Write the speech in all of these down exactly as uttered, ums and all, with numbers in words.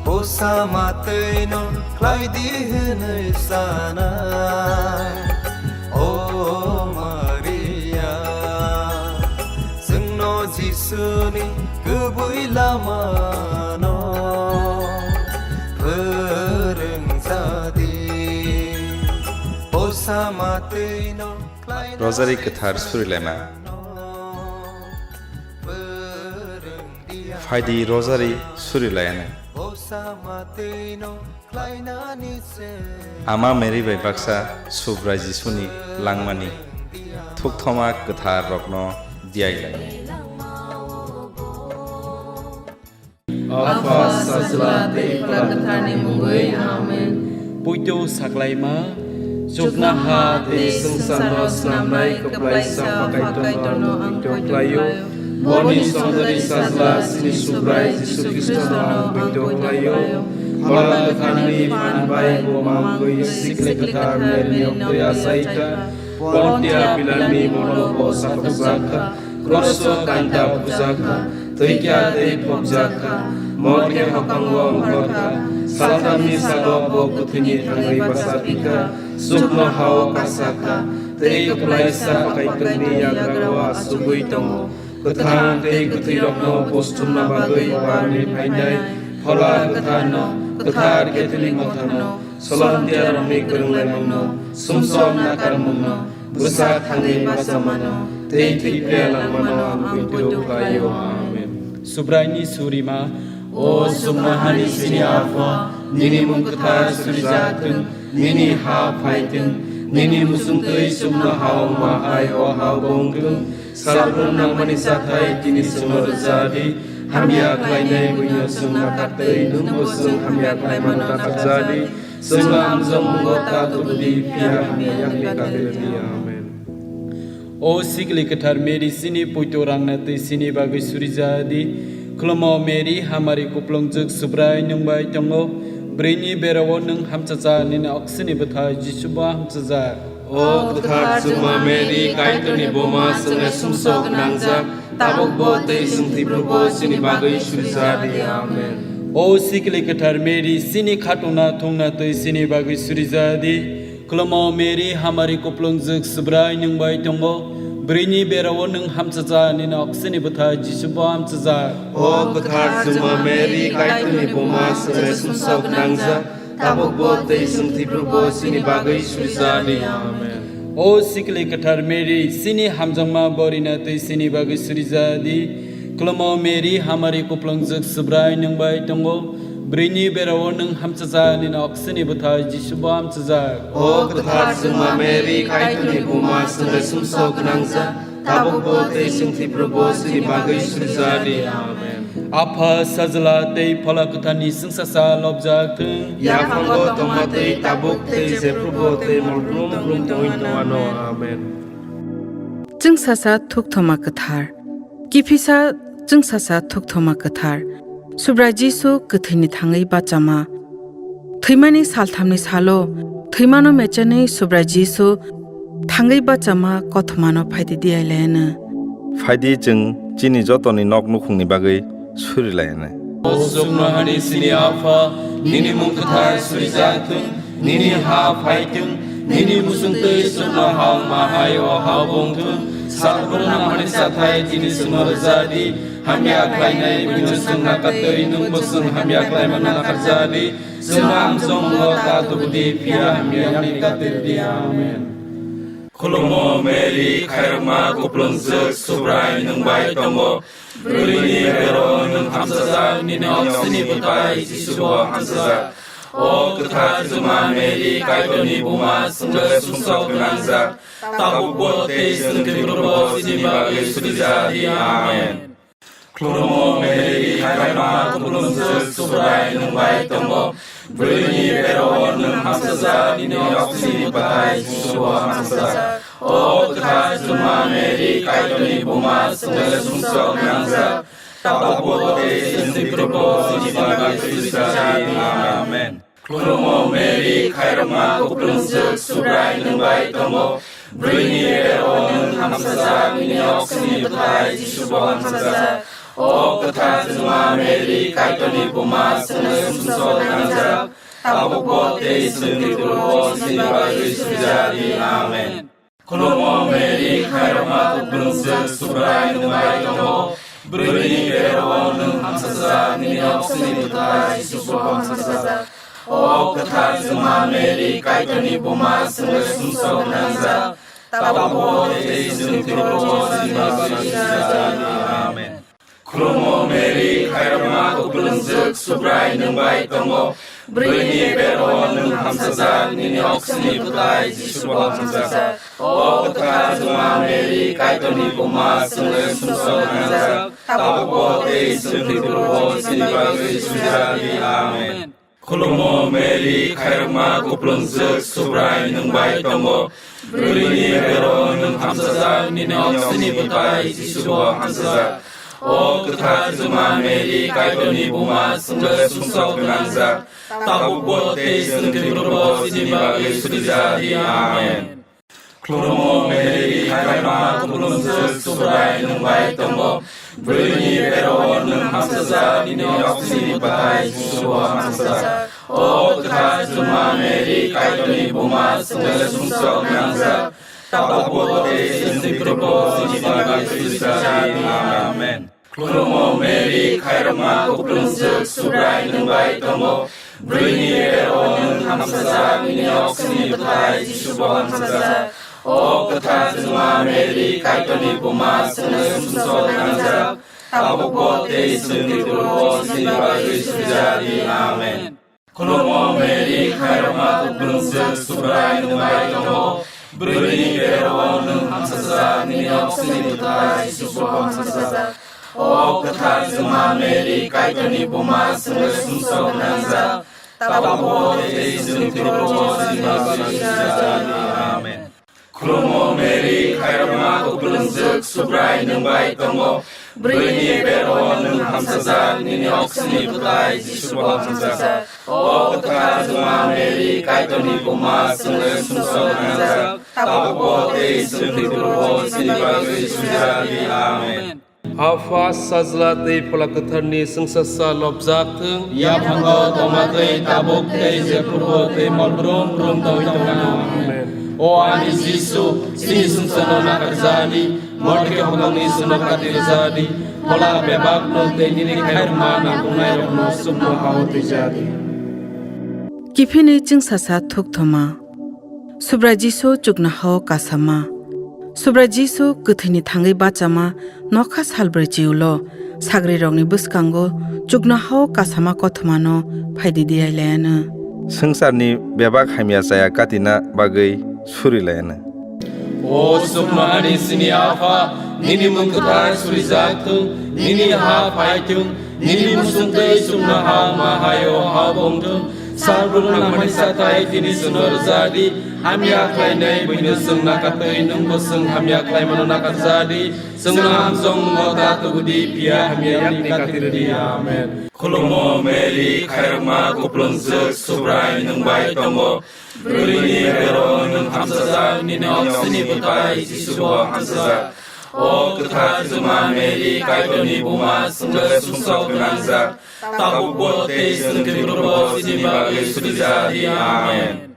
Osa matwino khlai di hwnwi sana, O Maria, chwngno Jisuni kubui lamano phwrwng ja di. Osa matwino khlai Rosary kwthar surilaima. Phaidi rosary surilayani. Ama Mary bai baksa Subrai Jisuni langmani thukthoma kwthar rokno diyailai. Apha, Sajla tei Phola Kwtharni mungwi. Amen. Poito saklaima, chuknoha tei swngcharno snamnai kwplaisa Phakaitorno ang poito khlaio. Boni songdari Sajla chini Subrai Jisu Khristono ang poito khlaio. Phola Kwtharni phan bai bo mangwi Sikli Kwthar Maryni oktwi achaikha. Pontia Pilatni molo bo sakhokjakha. Kroso kanta bujakha. Twikha tei phobjakha. Morke hakango ongkhorkha. Salthamni salo bo kwthwini thangwi bachapikha. Chuknohao kasakha. Tei kwplaisa Phakaitorni yagrao achugwi tongo. Kwthang tei kwthwirokno buchumna bagwi barni phainai Phola Kwtharno, Kwthar Catholic Motharno, Solomtiarokni kwrwnglaimungno, sumsok nakarmungno, bwsa thangwi bachamano, tei thwi phiya langmano ang poito khlaio. Amen. Subraini surima. O chuknohani chini Apha, nini mung kwthar surijak thung, nini ha phai thung, nini muchungtwi chuknohao wngma hai o hao bo wng thung. Salbrum nangmani chathai tini chwngno rwja di, hamya khlainai buino chwng nakar twi nwngbo chwng hamya khlaimano nakarja di. Chwngno amjokmungo ta tubu di, phiya hamya yakni kati rw di. Amen. O Sikli Kwthar Mary, chini poito rangna twi chini bagwi surija di. Khulumo Mary, hamari kuplungjwk, Subrai nwng bai tongo. Bwrwini berao nwng hamchacha, nini oksini bwthai Jisubo hamchacha. O kwthar chwngma Mary, Kaitorni buma, chwngno sumsok gwnangjak, tabukbo tei chwng thwiphrubo chini bagwi surija di. Amen. O Sikli Kwthar Mary, chini khatungna thungna twi chini bagwi surija di. Khulumo Mary, hamari kuplungjwk, Subrai nwng bai tongo. Bwrwini berao nwng hamchacha, nini oksini bwthai Jisubo hamchajak. O kwthar chwngma Mary, Kaitorni buma, chwngno sumsok gwnangjak, tabukbo tei chwng thwiphrubo chini bagwi surija di. Amen. O Sikli Kwthar Mary, chini hamjakma borina twi chini bagwi surija di. Khulumo Mary, hamari kuplungjwk, Subrai nwng bai tongo. Bwrwini berao nwng hamchacha, nini oksini bwthai Jisubo hamchajak. O kwthar chwngma Mary, Kaitorni buma, chwngno sumsok gwnangjak, tabukbo tei chwng thwiphrubo chini bagwi surija di. Amen. Apha, Sajla tei Phola Kwtharni chwngsacha lobjak thung. Yaphango tongma twi tabuk tei jephrubo tei molbrum brum tongwi tongwano. Amen. Chwngsacha thukthoma kwthar. Kiphilsa chwngsacha thukthoma kwthar. Subrai Jisu kwthwini thangwi bachama. Thwimani salthamni salo thwimano mechenwi Subrai Jisu thangwi bachama kothomano phaidi diyailaiano. Phaidi chwng chini jotoni nok nukhungni bagwi surilayano. O chuknohani chini Apha, nini mung kwthar surijak thung, nini ha phai thung, nini muchungtwi chuknoha wngma hai o hao bo wng thung. Salbrum nangmani chathai tini chwngno rwja di, hamya khlainai buino chwng nakar twi nwngbo chwng hamya khlaimano nakarja di. Chwngno amjokmungo ta tubu di, phiya hamya yakni kati rw di. Amen. Khulumo Mary, khairokma kuplungjwk, Subrai nwng bai tongo. Bwrwini berao nwng hamchajak, nini oksini bwthai Jisubo hamchajak. O kwthar chwngma Mary, Kaitorni buma, chwngno sumsok gwnangjak, tabukbo tei chwng thwiphrubo chini bagwi surija di. Amen. Khulumo Mary, khairokma kuplungjwk, Subrai nwng bai tongo. Bwrwini berao nwng hamchajak, nini oksini bwthai Jisubo hamchajak. O kwthar chwngma Mary, Kaitorni buma, chwngno sumsok gwnangjak, tabukbo tei chwng thwiphrubo chini bagwi surija di. Amen. Khulumo Mary, khairokma kuplungjwk, Subrai nwng bai tongo. Bwrwini berao nwng hamchajak, nini oksini bwthai Jisubo hamchajak. O kwthar Juma Mary, Kaitorni buma, chwngno sumsok nangjak, tabukbo tei chwngni thwikrukbo chini bagwi surijak di. Amen. Khulumo Mary, khairokma kuplungjwk, Subrai nwng bai tongo. Bwrwini berao nwng hamsajak, nini oksini bwtai Jisubo hamsajak. O kwthar Juma Mary, Kaitorni buma, chwngno sumsok nangjak, tabukbo tei chwngni thwikrukbo chini bagwi surijak di. Amen. Khulumo Mary, khairokma kuplungjwk, Subrai nwng bai tongo. Bwrwini berao nwng hamsajak, nini oksini bwtai Jisubo hamsajak. O kwthar Juma Mary, Kaitorni buma, chwngno sumsok nangjak, tabukbo tei chwngni thwikrukbo chini bagwi surijak di. Amen. Khulumo Mary, khairokma kuplungjwk, Subrai nwng bai tongo. Bwrwini berao nwng hamsajak, nini oksini bwtai Jisubo hamsajak. O kwthar Juma Mary, Kaitorni buma, chwngno sumsok nangjak, tabukbo tei chwngni thwikrukbo chini bagwi surijak di. Amen. Khulumo Mary, khairokma kuplungjwk, Subrai nwng bai tongo. Bwrwini berao nwng hamsajak, nini oksini bwtai Jisubo hamsajak. O kwthar Juma Mary, Kaitorni buma, chwngno sumsok nangjak, tabukbo tei chwngni thwikrukbo chini bagwi surijak di. Amen. Khulumo Mary, khairokma kuplungjwk, Subrai nwng bai tongo. Bwrwini berao nwng hamsajak, nini oksini bwtai Jisubo hamsajak. O kwthar Juma Mary, Kaitorni buma, chwngno sumsok nangjak, tabukbo tei chwngni thwikrukbo chini bagwi surijak di. Amen. Khulumo Mary, khairokma kuplungjwk, Subrai nwng bai tongo. Bwrwini berao nwng hamsajak, nini oksini bwtai Jisubo hamsajak. O kwthar Juma Mary, Kaitorni buma, chwngno sumsok nangjak, tabukbo tei chwngni thwikrukbo chini bagwi surijak di. Amen. Khulumo Mary, khairokma kuplungjwk, Subrai nwng bai tongo. Bwrwini berao nwng hamsajak, nini oksini bwtai Jisubo hamsajak. O kwthar Juma Mary, Kaitorni buma, chwngno sumsok nangjak, tabukbo tei chwngni thwikrukbo chini bagwi surijak di. Amen. Apha, Sajla tei Phola Kwtharni chwngsasa lobjak thung. Yaphango tongma tei tabuk tei jephrubo tei mol brum brum tongwi tongna. Amen. O ani Jisu, chini sumsokno nakarjadi, morke hokongni sumno katirjadi, phola bebakno tei nini khairokma nangkuknairokno sumno hao twijadi. Kiphilni chwngsasa thukthoma. Subrai Jisu chuknohao kasama. Subrai Jisu kwthwini thangwi bachama nokha salbrwi chiulo, sagrirokni bwskango chuknohao kasama kothomano phaidi diyailaiano. Swngcharni bebak hamya chaya katina bagwi surilayano. O chuknohani chini Apha, nini mung kwthar surijak thung, nini ha phai thung, nini muchung twi chuknoha wngma hai-o ha-o wng thung. Salbrumno nangmani sathai tini chwngno rwja di, hamya khlainai buino chwng nakar twi nwngbo chwng hamya khlaimano nakar ja di. Chwngno hamjokmungo ta tubu di, phiya hamya yakni kati rw di. Amen. Khulumo Mary, khairokma kuplungjwk, Subrai nwng bai tongo. Bwrwini berao nwng hamsajak, nini oksini bwtai Jisubo hamsajak. O kwthar Juma Mary, Kaitorni buma, chwngno sumsok gwnangjak, tabukbo tei chwng thwikrukbo chini bagwi surijak di. Amen.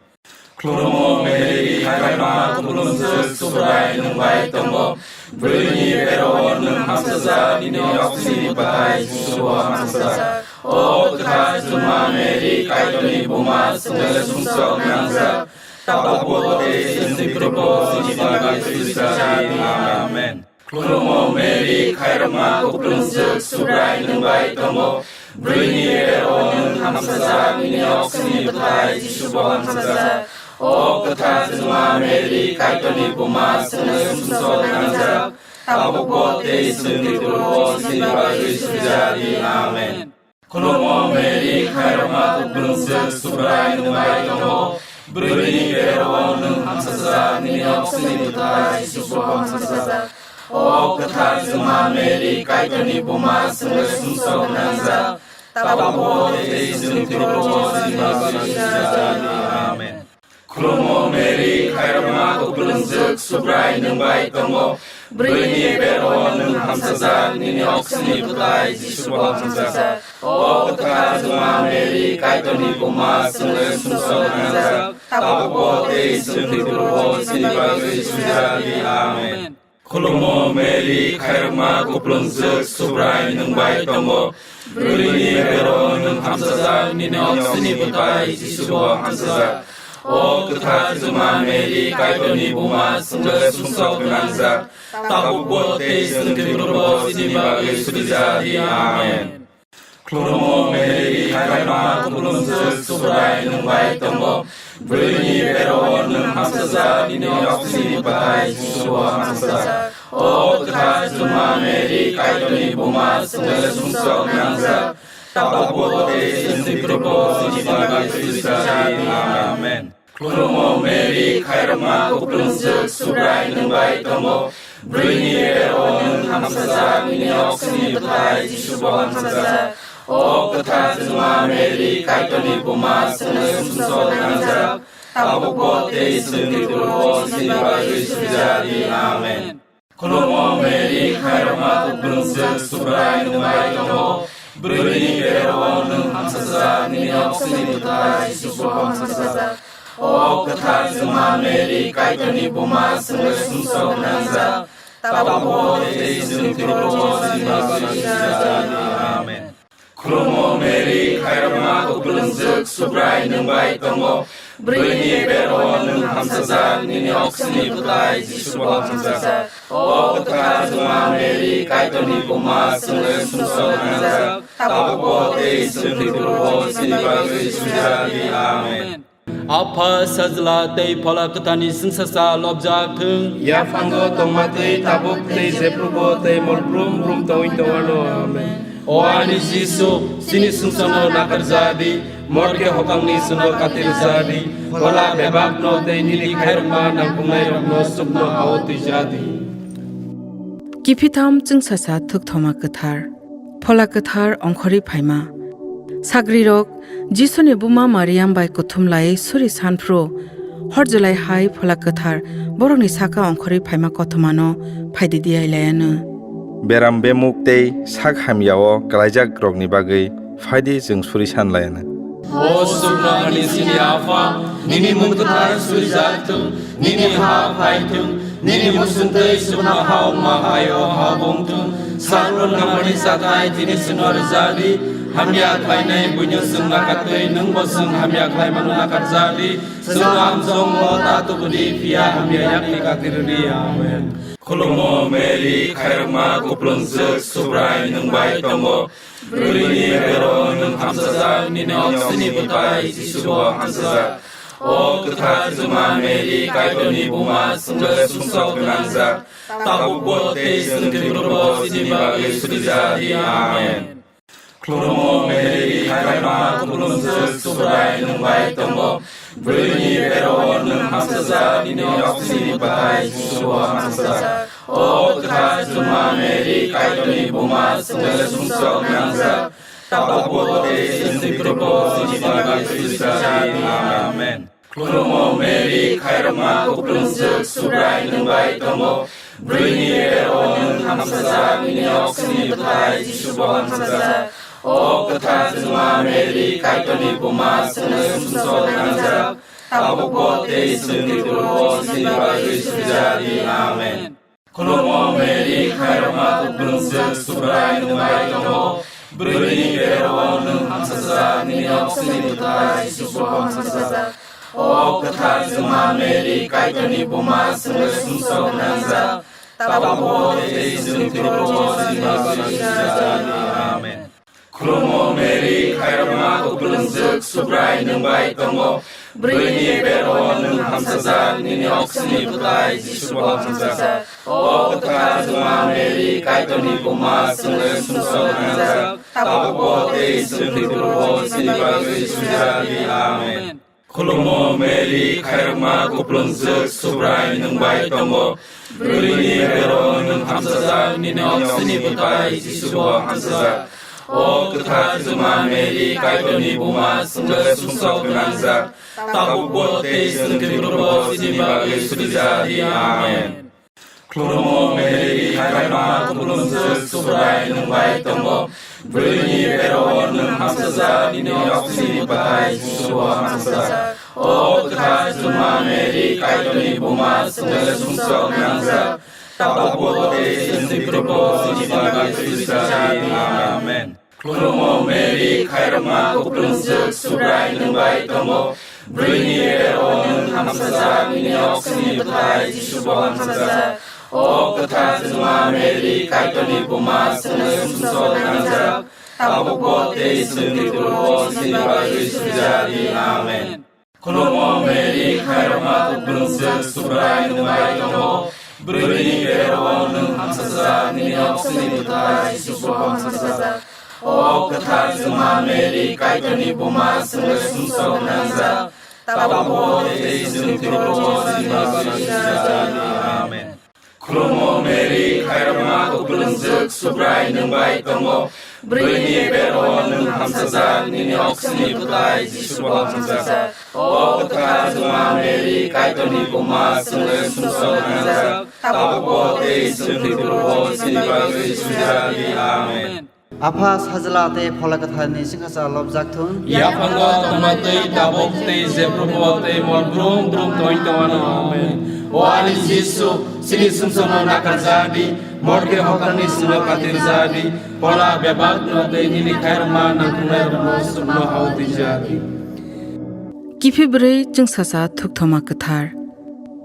Khulumo Mary, khairokma kuplungjwk, Subrai nwng bai tongo. Bwrwini berao nwng hamsajak, nini oksini bwtai Jisubo hamsajak. O kwthar Juma Mary, Kaitorni buma, chwngno sumsok gwnangjak, tabukbo tei chwng thwikrukbo chini bagwi surijak di. Amen. Khulumo Mary, khairokma kuplungjwk, Subrai nwng bai tongo. Bwrwini berao nwng hamsajak, nini oksini bwtai Jisubo hamsajak. O kwthar Juma Mary, Kaitorni buma, chwngno sumsok gwnangjak, tabukbo tei chwng thwikrukbo chini bagwi surijak di. Amen. Khulumo Mary, khairokma kuplungjwk, Subrai nwng bai tongo. Bwrwini berao nwng hamsajak, nini oksini bwtai Jisubo hamsajak. O kwthar Juma Mary, Kaitorni buma, chwngno sumsok gwnangjak, tabukbo tei chwng thwikrukbo chini bagwi surijak di. Amen. Khulumo Mary, khairokma kuplungjwk, Subrai nwng bai tongo. Bwrwini bero nwng hamsajak, nini oksini bwtai Jisu bo hamsajak. O kwthar Juma Mary, Kaitorni buma, chwngno sumsok nangjak, tabukbo tei chwng thwiphurubo chini bagwi suijak di. Amen. Khulumo Mary, khairokma kuplungjwk, Subrai nwng bai tongo. Bwrwini bero nwng hamsajak, nini oksini bwtai Jisu bo hamsajak. O kwthar Juma Mary, Kaitorni buma, chwngno sumsok nangjak, tabukbo tei chwng thwiphurubo chini bagwi suijak di. Amen. Khulumo Mary, khairokma kuplungjwk, Subrai nwng bai tongo. Bwrwini bero nwng hamsajak, nini oksini bwtai Jisu bo hamsajak. O kwthar Juma Mary, Kaitorni buma, chwngno sumsok nangjak, tabukbo tei chwng thwiphurubo chini bagwi suijak di. Amen. Khulumo Mary, khairokma kuplungjwk, Subrai nwng bai tongo. Bwrwini bero nwng hamsajak, nini oksini bwtai Jisu bo hamsajak. O kwthar Juma Mary, Kaitorni buma, chwngno sumsok nangjak, tabukbo tei chwng thwiphurubo chini bagwi suijak di. Amen. Khulumo Mary, khairokma kuplungjwk, Subrai nwng bai tongo. Bwrwini bero nwng hamsajak, nini oksini bwtai Jisu bo hamsajak. O kwthar Juma Mary, Kaitorni buma, chwngno sumsok nangjak, tabukbo tei chwng thwiphurubo chini bagwi suijak di. Amen. Khulumo Mary, khairokma kuplungjwk, Subrai nwng bai tongo. Bwrwini bero nwng hamsajak, nini oksini bwtai Jisu bo hamsajak. O kwthar Juma Mary, Kaitorni buma, chwngno sumsok nangjak, tabukbo tei chwng thwiphurubo chini bagwi suijak di. Amen. Apha, Sajla tei Phola Kwtharni chwngsacha lobjak thung. Yaphango tongma twi tabuk tei jephrubo tei mol brum brum tongwi tongwano. Amen. O ani Jisu, chini sumsokno nakarja di, morke hokangni chwngno katirja di, phola bebakno tei nini khairokma nangkuknairokno chukno ha-o twija di. Kiphitham chwngsacha thukthoma kwthar. Phola kwthar ongkhorwi phaima. Sagrirok Jisuni buma Mariam bai kuthum lai suri sanphru, hor jwlai hai Phola kwthar borokni saka ongkhorwi phaima kothomano phaidi di ai laiano. Beram bemuk tei sak hamyao kwlaijak rokni bagwi phaidi chwng suri san laiano. O suknani chini Apha, nini mung kwthar surijak thung, nini ha phai thung, nini muchungtwi chukno ha wngma hai-o ha wng thung. Sakno nangmani chathai tini chwngno rwja di, hamya khlainai buino chwng nakatwi nwngbo chwng hamya khlaimano nakarja di. Chwngno amchongno ta tubu di, phiya hamya yakni katirwi di. Amen. Khulumo Mary, khairokma kuplungjwk, Subrai nwng bai tongo. Bwrwini bero nwng hamsajak, nini oksini bwtai Jisu bo hamsajak. O kwthar Juma Mary, Kaitorni buma, chwngno sumsok gwnangjak, tabukbo tei chwng thwiphurubo chini bagwi surijak di. Amen. Khulumo Mary, khairokma kuplungjwk, Subrai nwng bai tongo. Bwrwini bero nwng hamsajak, nini oksini bwtai Jisu bo hamsajak. O kwthar Juma Mary, Kaitorni buma, chwngno sumsok nangjak, tabukbo tei chwng thwiphurubo chini bagwi surijak di. Amen. Khulumo Mary, khairokma kuplungjwk, Subrai nwng bai tongo. Bwrwini bero nwng hamsajak, nini oksini bwtai Jisu bo hamsajak. O kwthar Juma Mary, Kaitorni buma, chwngno sumsok nangjak, tabukbo tei chwng thwiphurubo chini bagwi surijak di. Amen. Khulumo Mary, khairokma kuplungjwk, Subrai nwng bai tongo. Bwrwini bero nwng hamsajak, nini oksini bwtai Jisu bo hamsajak. O kwthar Juma Mary, Kaitorni buma, chwngno sumsok nangjak, tabukbo tei chwng thwiphurubo chini bagwi surijak di. Amen. Khulumo Mary, khairokma kuplungjwk, Subrai nwng bai tongo. Bwrwini bero nwng hamsajak, nini oksini bwtai Jisu bo hamsajak. O kwthar Juma Mary, Kaitorni buma, chwngno sumsok nangjak, tabukbo tei chwng thwiphurubo chini bagwi surijak di. Amen. Khulumo Mary, khairokma kuplungjwk, Subrai nwng bai tongo. Bwrwini bero nwng hamsajak, nini oksini bwtai Jisu bo hamsajak. O kwthar Juma Mary, Kaitorni buma, chwngno sumsok gwnangjak, tabukbo tei chwng thwiphurubo chini bagwi surijak di. Amen. Khulumo Mary, khairokma kuplungjwk, Subrai nwng bai tongo. Bwrwini bero-o nwng hamsajak, nini oksini bwthai Jisu bo hamsajak. O kwthar Juma Mary, Kaitorni buma, chwngno sumsok nangjak, tabukbo tei chwngni phuru bo chini bagwi sujak di. Amen. Khulumo Mary, khairokma kuplungjwk, Subrai nwng bai tongo. Bwrwini bero-o nwng hamsajak, nini oksini bwthai Jisu bo hamsajak. O kwthar Juma Mary, Kaitorni buma, chwngno sumsok nangjak, tabukbo tei chwngni phuru bo chini bagwi sujak di. Amen. Khulumo Mary, khairokma kuplungjwk, Subrai nwng bai tongo. Bwrwini bero-o nwng hamsajak, nini oksini bwthai Jisu bo hamsajak. O kwthar Juma Mary, Kaitorni buma, chwngno sumsok nangjak, tabukbo tei chwngni phuru bo chini bagwi sujak di. Amen. Khulumo Mary, khairokma kuplungjwk, Subrai nwng bai tongo. Bwrwini bero-o nwng hamsajak, nini oksini bwthai Jisu bo hamsajak. O kwthar Juma Mary, Kaitorni buma, chwngno sumsok nangjak, tabukbo tei chwngni phuru bo chini bagwi sujak di. Amen. Apha, Sajla tei Phola Kwtharni chwngsacha lobjak thung. Yaphango tongma twi tabuk tei jephrubo tei mol brum brum tongwi tongmano. Amen. O ani Jisu, chini sumsokno nakarjak di, morke hokrani sino katirjak di, phola bebakno tei nini khairokma nangkuknairokno chukno hao twijak di. Kiphilbrwi chwngsacha thukthoma kwthar.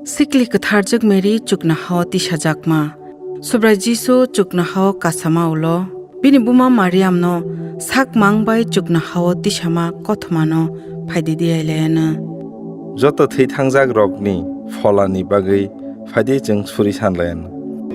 Sikli kwtharjwk Mary chuknohao tisajakma. Subrai Jisu chuknohao kasama ulo. Bini buma Mariamno sak mang bai chuknohao tisama kothomano phaidi di ailaiano. Joto thwi thangjak rokni pholani bagwi phaidi chwng suri sanlaiano.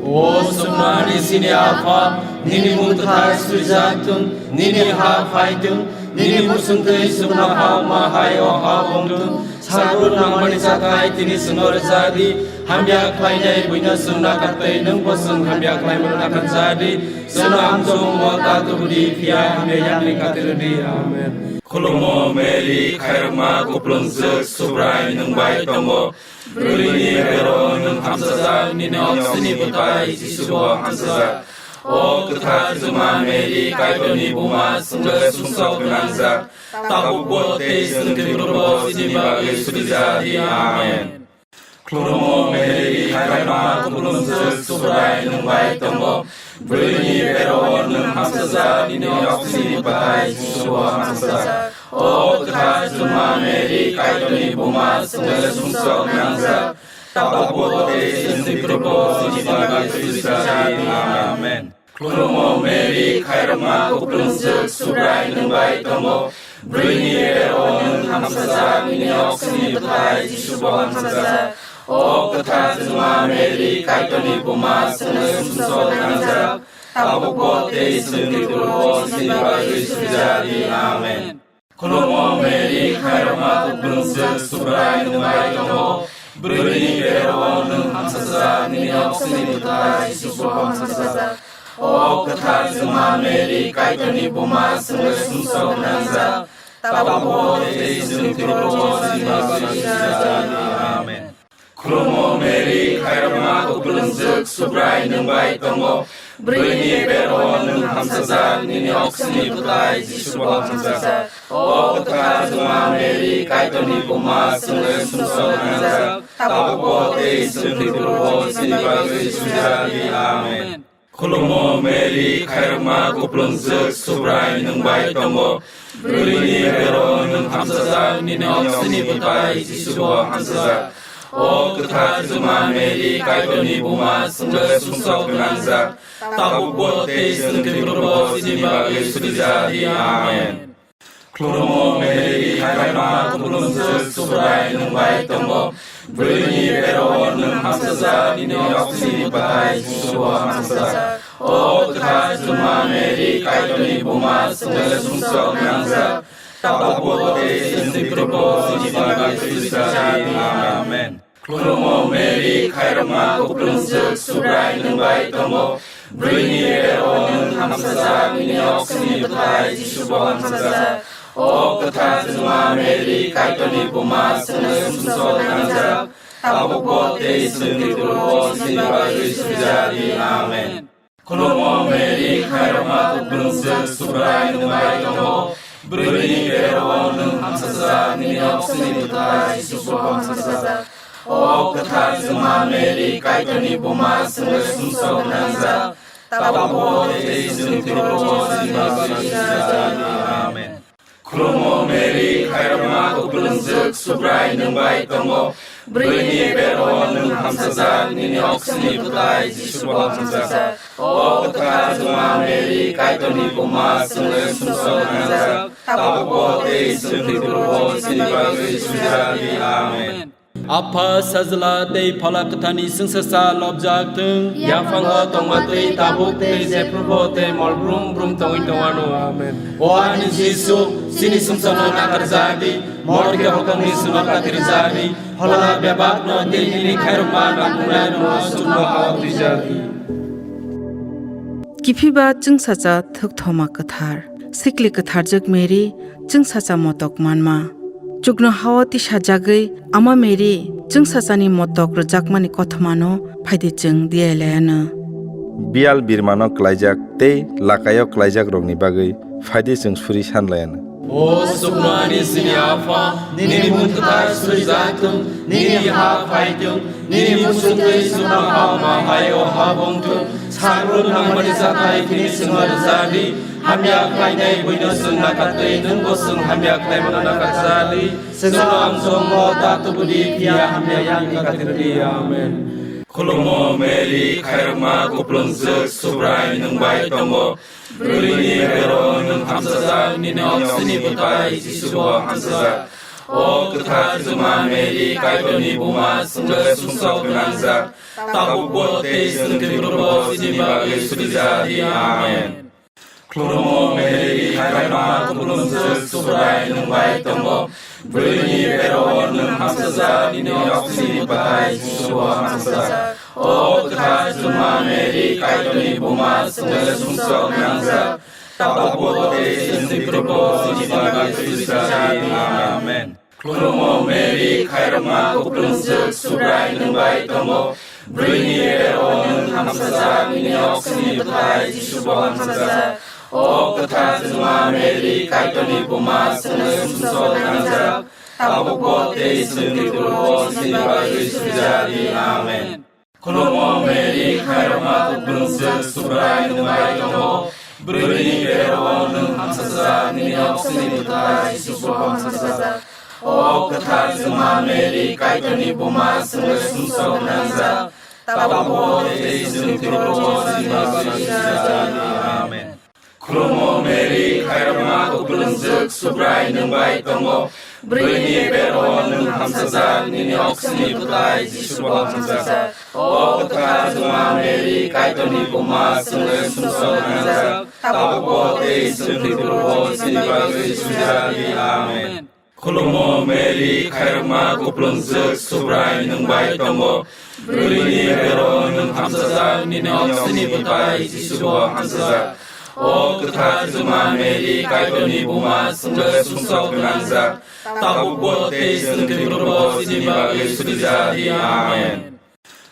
O chuknohani chini Apha, nini mung kwthar suijak thung, nini ha phai thung, nini muchungtwi chuknohao ma hai o ha wng thung. Salbrum nangmani chakhai tini chwngno rwjak di, hamya khlainai buino chwng nakar tei nwngbo chwng hamya khlaimano nakarjak di. Chwngno amchong o ta tubu di, phiya hamya yakni katir di. Amen. Khulumo Mary, khairokma kuplungjwk, Subrai nwng bai tongo. Bwrwini bero-o nwng hamsajak, nini oksini bwthai Jisu bo hamsajak. O kwthar Juma Mary, Kaitorni buma, chwngno sumsok nangjak, tabukbo tei chwngni phuru bo chini bagwi surijak di. Amen. Khulumo Mary, khairokma kuplungjwk, Subrai nwng bai tongo. Bwrwini bero-o nwng hamsajak, nini oksini bwthai Jisu bo hamsajak. O kwthar Juma Mary, Kaitorni buma, chwngno sumsok nangjak, tabukbo tei chwngni phuru bo chini bagwi surijak di. Amen. Khulumo Mary, khairokma kuplungjwk, Subrai nwng bai tongo. Bwrwini bero-o nwng hamsajak, nini oksini bwthai Jisu bo hamsajak. O kwthar Juma Mary, Kaitorni buma, chwngno sumsok nangjak, tabukbo tei chwngni phuru bo chini bagwi surijak di. Amen. Khulumo Mary, khairokma kuplungjwk, Subrai nwng bai tongo. Bwrwini bero-o nwng hamsajak, nini oksini bwthai Jisu bo hamsajak. O kwthar Juma Mary, Kaitorni buma, chwngno sumsok nangjak, tabukbo tei chwngni phuru bo chini bagwi surijak di. Amen. Khulumo Mary, khairokma kuplungjwk, Subrai nwng bai tongo. Bwrwini bero-o nwng hamsajak, nini oksini bwthai Jisu bo hamsajak. O kwthar Juma Mary, Kaitorni buma, chwngno sumsok nangjak, tabukbo tei chwngni phuru bo chini bagwi surijak di. Amen. Khulumo Mary, khairokma kuplungjwk, Subrai nwng bai tongo. Bwrwini bero-o nwng hamsajak, nini oksini bwthai Jisu bo hamsajak. O kwthar Juma Mary, Kaitorni buma, chwngno sumsok nangjak, tabukbo tei chwngni phuru bo chini bagwi surijak di. Amen. Khulumo Mary, khairokma kuplungjwk, Subrai nwng bai tongo. Bwrwini bero-o nwng hamsajak, nini oksini bwthai Jisu bo hamsajak. O kwthar Juma Mary, Kaitorni buma, chwngno sumsok nangjak, tabukbo tei chwngni phuru bo chini bagwi surijak di. Amen. Khulumo Mary, khairokma kuplungjwk, Subrai nwng bai tongo. Bwrwini bero-o nwng hamsajak, nini oksini bwthai Jisu bo hamsajak. O kwthar Juma Mary, Kaitorni buma, chwngno sumsok nangjak, tabukbo tei chwngni phurubo chini bagwi suri ja di. Amen. Khulumo Mary, khairokma kuplung swk, Subrai nwng bai tongo. Bwrwini bero-o nwng hamsajak, nini oksini bwtai Jisu bo hamsajak. O kwthar chwngma Mary, Kaitorni buma, chwngno sumsok nangjak, tabukbo tei chwngni phurubo chini bagwi suri ja di. Amen. Khulumo Mary, khairokma kuplung swk, Subrai nwng bai tongo. Bwrwini bero-o nwng hamsajak, nini oksini bwtai Jisu bo hamsajak. O kwthar chwngma Mary, Kaitorni buma, chwngno sumsok nangjak, tabukbo tei chwngni phurubo chini bagwi suri ja di. Amen. Apha, Sajla tei Phola Kwtharni chwngsacha lobjak thung. Yaphango tongma twi tabuk tei jephrubo tei mol brum brum tongwi tongwano. Amen. O ani Jisu, chini sumsokno nakarjak di, morke hokomni sumok katirjak di, phola bebakno tei nini khairokma nangkuknairokno chukno hao twijak di. Kiphiba chwngsacha thukthoma kwthar, sikli kwtharjwk Mary, chwngsacha motok manma. Chukno hao tisajagwi Ama Mary, chwngsachani motok rwjakmani kothomano phaidi chwng diyailaiano. Biyal birmano klaijak tei lakaio klaijakrokni bagwi phaidi chwng suri sanlaiano. O chukno ani chini Apha, nini mung kwthar surijak thung, nini ha phai thung, nini muchungtwi chukno ha ma hai o ha bong thung. Sabrung nangmani jatai khini chwngno rwja di, hamya khlainai buino chwng nakatwi, nwngbo chwng hamya khlaimano nakatja di. Chwngno amchongmo ta tubu di, phiya hamya yakni katir di. Amen. Khulumo Mary, khairokma kuplung swk, Subrai nwng bai tongo. Bwrwini bero nwng hamsajak, nini oksini bwtai Jisu bo hamsajak. O kwthar chwngma Mary, Kaitorni buma, chwngno sumsok gwnangjak, tabukbo tei chwngni phurubo chini bagwi suri ja di. Amen. Khulumo Mary, khairokma kuplung swk, Subrai nwng bai tongo. Bwrwini bero-o nwng hamsajak, nini oksini bwtai Jisu bo hamsajak. O kwthar chwngma Mary, Kaitorni buma, chwngno sumsok nangjak, tabukbo tei chwngni phurubo chini bagwi suri ja di. Amen. Khulumo Mary, khairokma kuplung swk, Subrai nwng bai tongo. Bwrwini bero-o nwng hamsajak, nini oksini bwtai Jisu bo hamsajak. O kwthar chwngma Mary, Kaitorni buma, chwngno sumsok nangjak, tabukbo tei chwngni phurubo chini bagwi suri ja di. Amen. Khulumo Mary, khairokma kuplung swk, Subrai nwng bai tongo. Bwrwini bero-o nwng hamsajak, nini oksini bwtai Jisu bo hamsajak. O kwthar chwngma Mary, Kaitorni buma, chwngno sumsok nangjak, tabukbo tei chwngni phurubo chini bagwi suri ja di. Amen. Khulumo Mary, khairokma kuplung swk, Subrai nwng bai tongo. Bwrwini bero-o nwng hamsajak, nini oksini bwtai Jisu bo hamsajak. O kwthar chwngma Mary, Kaitorni buma, chwngno sumsok nangjak, tabukbo tei chwngni phurubo chini bagwi suri ja di. Amen. Khulumo Mary, khairokma kuplung swk, Subrai nwng bai tongo. Bwrwini bero-o nwng hamsajak, nini oksini bwtai Jisu bo hamsajak. O kwthar chwngma Mary, Kaitorni buma, chwngno sumsok gwnangjak, tabukbo tei chwngni phurubo chini bagwi suri ja di. Amen.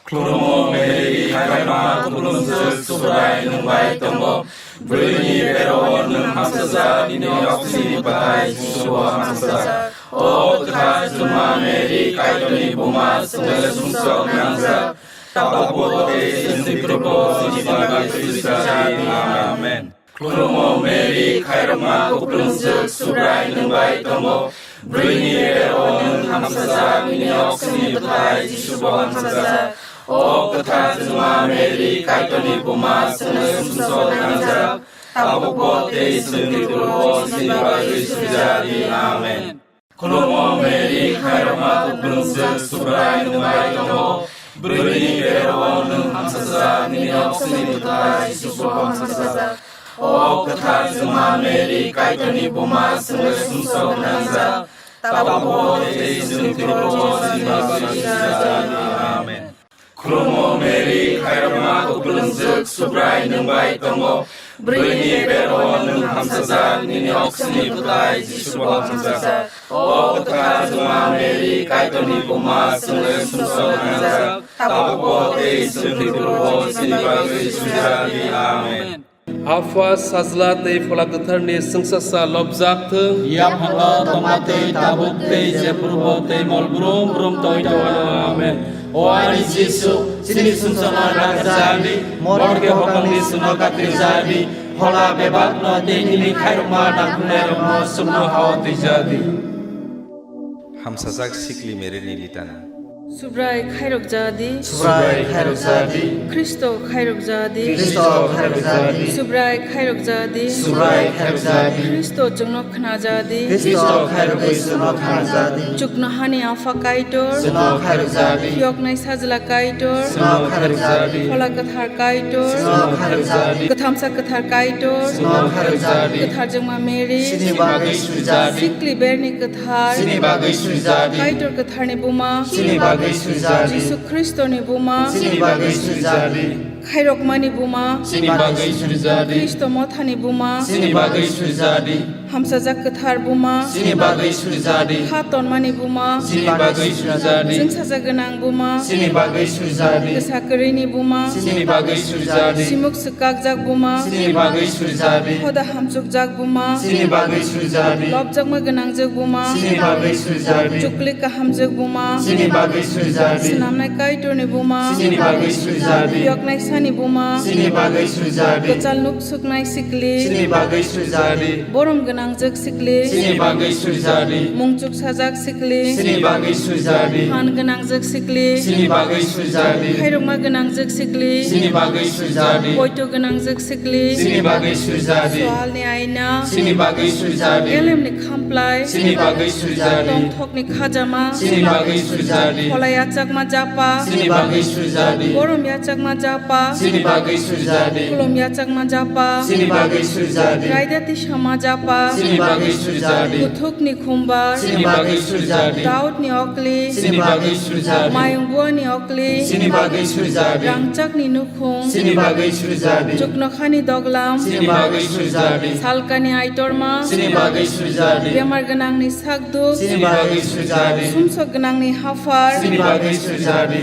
Khulumo Mary, khairokma kuplung swk, Subrai nwng bai tongo. Bwrwini bero-o nwng hamsajak, nini oksini bwtai Jisu bo hamsajak. O kwthar chwngma Mary, Kaitorni buma, chwngno sumsok nangjak, tabukbo tei chwngni phurubo chini bagwi suri ja di. Amen. Khulumo Mary, khairokma kuplung swk, Subrai nwng bai tongo. Bwrwini bero-o nwng hamsajak, nini oksini bwtai Jisu bo hamsajak. O kwthar chwngma Mary, Kaitorni buma, chwngno sumsok nangjak, tabukbo tei chwngni phurubo chini bagwi suri ja di. Amen. Khulumo Mary, khairokma kuplung swk, Subrai nwng bai tongo. Bwrwini bero-o nwng hamsajak, nini oksini bwtai Jisu bo hamsajak. O kwthar chwngma Mary, Kaitorni buma, chwngno sumsok nangjak, tabukbo tei chwngni phurubo chini bagwi suri ja di. Amen. Khulumo Mary, khairokma kuplung swk, Subrai nwng bai tongo. Bwrwini bero-o nwng hamsajak, nini oksini bwtai Jisu bo hamsajak. O kwthar Juma Mary, Kaitorni buma, chwngno sumsok nangjak, tabukbo tei chwng thwi phuru bo chini bagwi sujadi. Amen. Apha Sajla tei Phola Kwtharni chwngsasa lobjak thung. Yaphango tongma tei tabuk tei jephuru bo tei mol brum brum tongwi tongwano. Amen. O ani Jisu, chini sumsokno nakarjadi, morke hokongni sumno katirjadi, phola bebakno tei nini khairokma nangkuknairokno sumno hao twijadi. Hamsajak sikli Mary ni litana. Subrai khairok jadi. Subrai khairok jadi. Khristo khairok jadi. Khristo khairok jadi. Subrai khairok jadi. Subrai khairok jadi. Khristo chwngno khna jadi. Khristo khairok bai chwngno khna jadi. Chuknohani Apha Kaitor. Chwngno khairok jadi. Phiyoknai Sajla Kaitor. Chwngno khairok jadi. Phola Kwthar Kaitor. Chwngno khairok jadi. Kwthamsa Kwthar Kaitor. Chwngno khairok jadi. Kwthar Jwngma Mary. Chini bagwi sujadi. Sikli Berni Kwthar. Chini bagwi sujadi. Kaitor Kwtharni buma. Chini bagwi sujadi. Jisu Khristoni buma. Chini bagwi sujadi. Khairokmani buma. Chini bagwi sujadi. Khristo mothani buma. Chini bagwi sujadi. Hamsajak Kwthar buma. Chini bagwi sujadi. Kha tonmani buma. Chini bagwi sujadi. Chwngsajak gwnang buma. Chini bagwi sujadi. Kwsa kwrwini buma. Chini bagwi sujadi. Simuk swkakjak buma. Chini bagwi sujadi. Hoda hamchukjak buma. Chini bagwi sujadi. Lobjakma gwnangjak buma. Chini bagwi sujadi. Chukli kahamjak buma. Chini bagwi sujadi. Snamnai Kaitorni buma. Chini bagwi sujadi. Phiyoknai Sani buma. Chini bagwi sujadi. Kwchal nuk suknai sikli. Chini bagwi sujadi. Borom gwnangjak sikli. Chini bagwi sujadi. Mungchuk sajak sikli. Chini bagwi sujadi. Phan gwnangjak sikli. Chini bagwi sujadi. Khairokma gwnangjak sikli. Chini bagwi sujadi. Poito gwnangjak sikli. Chini bagwi sujadi. Swalni aina. Chini bagwi sujadi. Elemni khamplai. Chini bagwi sujadi. Tongthokni khajama. Chini bagwi sujadi. Phola yachakma japa. Chini bagwi sujadi. Borom yachakma japa. Chini bagwi sujadi. Khulum yachakma japa. Chini bagwi sujadi. Raida tisama japa. Chini bagwi sujadi. Kuthukni khumbar. Chini bagwi sujadi. Daudni okli. Chini bagwi sujadi. Mayung buani okli. Chini bagwi sujadi. Rangchakni nukhung. Chini bagwi sujadi. Chuknokhani doglam. Chini bagwi sujadi. Salkani aitorma. Chini bagwi sujadi. Bemar gwnangni sakduk. Chini bagwi sujadi. Sumsok gwnangni haphar. Chini bagwi sujadi.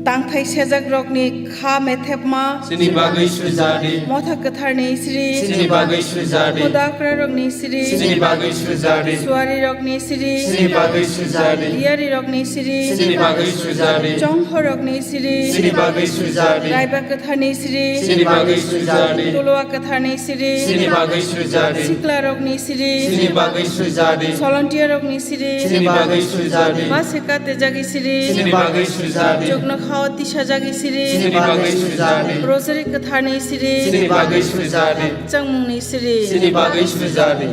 Tangthai sejakrokni kha methepma. Chini bagwi sujadi. Motha kwtharni sri. Chini bagwi sujadi. Hoda akrarokni sri. Chini bagwi sujadi. Suarirokni sri. Chini bagwi sujadi. Diyarirokni sri. Chini bagwi sujadi. Chonghorokni sri. Chini bagwi sujadi. Raiba kwtharni sri. Chini bagwi sujadi. Tolowa kwtharni sri. Chini bagwi sujadi. Siklarokni sri. Chini bagwi sujadi. Solontiarokni sri. Chini bagwi sujadi. Base katejagi sri. Chini bagwi sujadi. Chuknokhao tisajagi sri. Chini bagwi sujadi. Rosary kwtharni sri. Chini bagwi sujadi. Changmungni sri. Chini bagwi sujadi.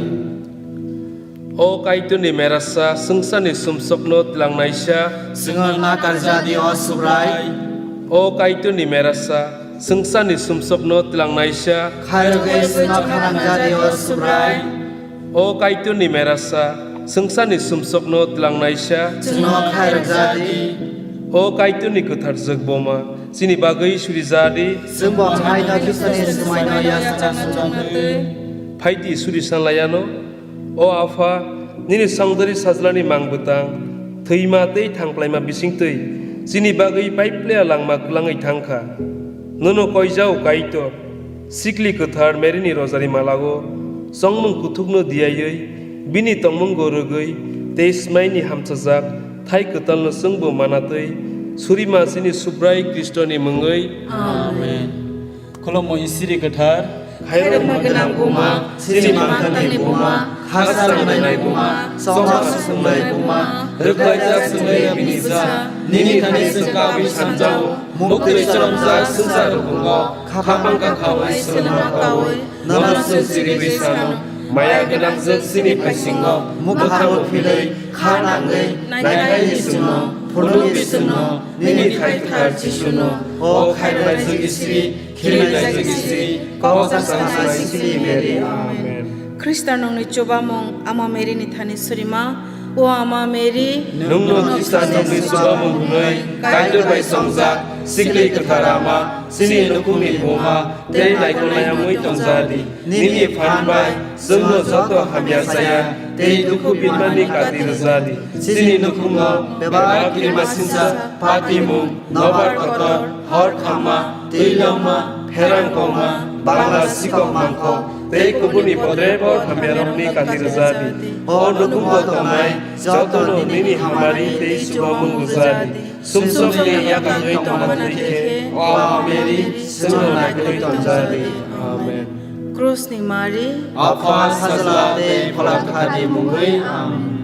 O Kaitorni merasa, swngcharni sumsokno twlangnaisa. Chwngno nakarjadi, o Subrai. O Kaitorni merasa, swngcharni sumsokno twlangnaisa. Khairogwi chwngno khanangjadi, o Subrai. O Kaitorni merasa, swngcharni sumsokno twlangnaisa. Chwngno khairokjadi. O Kaitorni kwthar jwk boma, chini bagwi surijadi. Chwngbo haino Khristoni swmaino yachakna swnamtwi. Phaidi suri sanlayano. O Apha, nini songdari sajlani mang bwtang, thwima tei thangplaima bisingtwi chini bagwi paiplea langma kwlangwi thangkha. Nono koijao Kaitor, sikli kwthar Maryni rojari malao chongmung kuthukno diyaiwi, bini tongmungo rwgwi tei smaini hamchajak thai kwtalno chwngbo manatwi, surima chini Subrai Khristoni mungwi. Amen. Khulumui siri kwthar. Khairokma gwnang buma, chini mangthani buma, ha salanai buma, chongma susungnai buma, rwkhlaijak chwngwi bini bwsa, nini thani chwng kabwi sanjao, muktwi choromjak swngchar rukungno, khapang kakhawi swlwngma kawi, nono chwng siriwi sano, maya gwnangjwk chini phaisingo, mwkhangno philwi, kha nangwi, naikhaini chwngno, phunukni chwngno, nini thaithar Jisuno, o khairoknaijwk Isri, Khirilaijak Isri, kok chaksanai Sikli Mary. Amen. Khristanokni chubamung Ama Maryni thani surima. O Ama Mary, nwngno Khristanokni chubamung hwnwi Kaitor bai chongjak sikli kwthar Ama, chini nukhungni buma tei naikolnai wngwi tongjadi. Nini phan bai Chwngno joto hamya chaya tei dukhu binmani kati rwja di. Chini nukhungo bebak kirima sinsa, patimung, nobar kotor, hor khamma, twi longma, pherang kongma, bangla sikok mangkok tei kubuni bodrebo hamyarokni kati rwja di. O nukhungo tongnai jotono nini hamari tei chubamung rwja di. Sumsokni yakangwi tongma twi khe, O Ama Mary, chwngno naikolwi tonja di. Amen. Krusni Mari, Apha, Sajla tei Phola Kthar ni mungwi. Amen.